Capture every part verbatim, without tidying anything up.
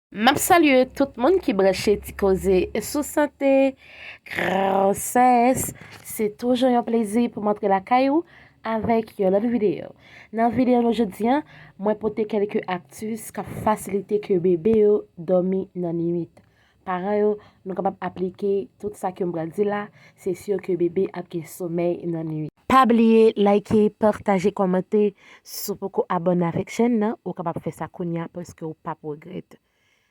M ap salye tout moun ki branche Ti Koze sou sante, gwosès. Se toujou yon plezi pou m antre lakay ou avèk yon lòt videyo. Nan videyo nou jodi a, mwen pote kèlke astis k ap fasilite ke bebe yo dòmi nan nuit. Paran yo, nou kapab aplike tout sa ke m pral di la, se si ke bebe ap gen somèy nan nuit. Pa bliye like, pataje, kòmante. Si w poko abòne avèk chèn nan, ou kapab fè sa kounye a paske w p ap regrèt.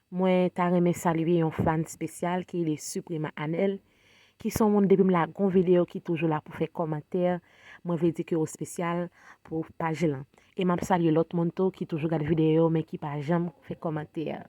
Mwen ta renmen salye yon fan espesyal ki rele Suprema Anel, ki se yon moun depi m lage yon videyo ki toujou la pou fè kòmantè. Mwen vle di ke w espesyal pou paj lan. E m ap salye lòt moun tou ki toujou gade videyo men ki pa janm fè kòmantè.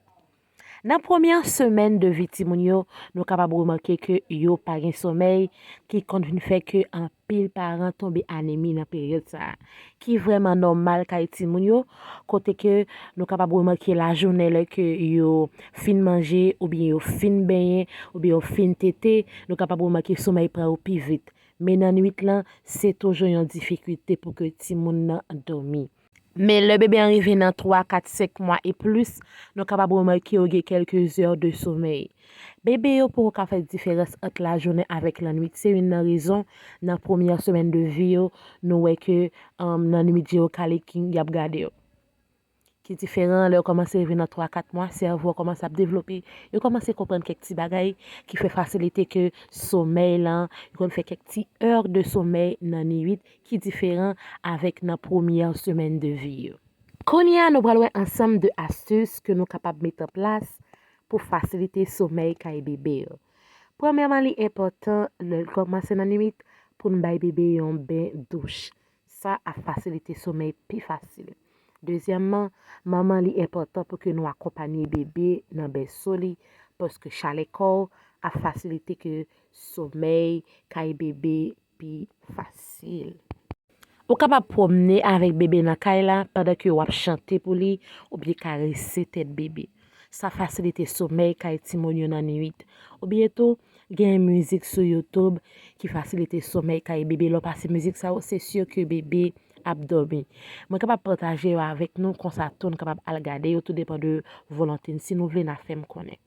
Nan premyè semèn de vi timoun yo, nou kapab remake ke yo pa gen somèy, ki konn vin fè ke anpil paran tonbe anemi nan peryòd sa a, ki vrèman nòmal kay timoun yo, kote ke nou kapab remake lajounen lè ke yo fin manje, oubyen yo fin benyen, oubyen yo fin tete, nou kapab remake somèy pran yo pi vit. Men nan nuit lan, se toujou yon difikilte pou ke timoun nan dòmi. Men lè bebe an rive nan twa, kat, senk mwa e plis, nou kapab remake yo gen kèlke zè de somèy. Bebe yo poko ka fè diferans ant lajounen avèk lannuit. Se youn nan rezon, nan premyè semèn de vi yo, nou wè ke, um, nan nuit je yo kale, ki, y ap gade yo. Ki diferan lè yo kòmanse rive nan twa, kat mwa, sèvo a kòmanse ap devlope. Yo kòmanse konprann kèk ti bagay ki fè fasilite ke somèy lan, yo konn fè kèk ti è de somèy nan nuit ki diferan avèk nan premyè semèn de vi yo. Kounye a, nou pral wè ansanm de astis ke nou kapab met an plas pou fasilite somèy kay bebe yo. Premyèman, li enpòtan lè l kòmanse nan nuit pou n bay bebe yon ben douch. Sa ap fasilite somèy pi fasil. Dezyèmman, manman, li enpòtan pou ke nou akonpanye bebe nan bèso li, paske chalè kò w ap fasilite ke somèy kay bebe pi fasil. Ou kapab pwomne avèk bebe nan kay la pandan ke w ap chante pou li oubyen karese tèt bebe. Sa fasilite somèy kay timoun yo nan nuit. Oubyen tou, gen mizik sou YouTube ki fasilite somèy kay bebe. Lè w pase mizik sa yo, se si ke bebe ap dòmi. Mwen kapab pataje yo avèk nou, konsa tou n kapab al gade yo, tou depann de volonte n, si nou vle n a fè m konnen.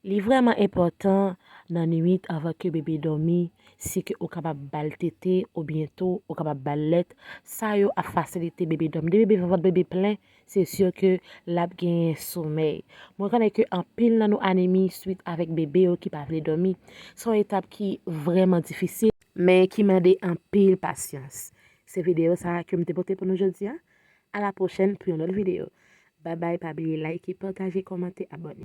Li vrèman enpòtan nan nuit anvan ke bebe dòmi, si ke ou kapab ba l tete oubyen tou ou kapab ba l lèt. Sa yo ap fasilite bebe dòmi. Depi bebe, vant bebe plen, se si ke l ap genyen somèy. Mwen konnen ke anpil nan nou anemi swit avèk bebe yo ki pa vle dòmi. Se yon etap ki vrèman difisil, men ki mande anpil pasyans. Se videyo sa a ke m te pote pou nou jodi a. A la pwochèn pou yon lòt videyo. Babay, pa bliye like, pataje, kòmante, abòne.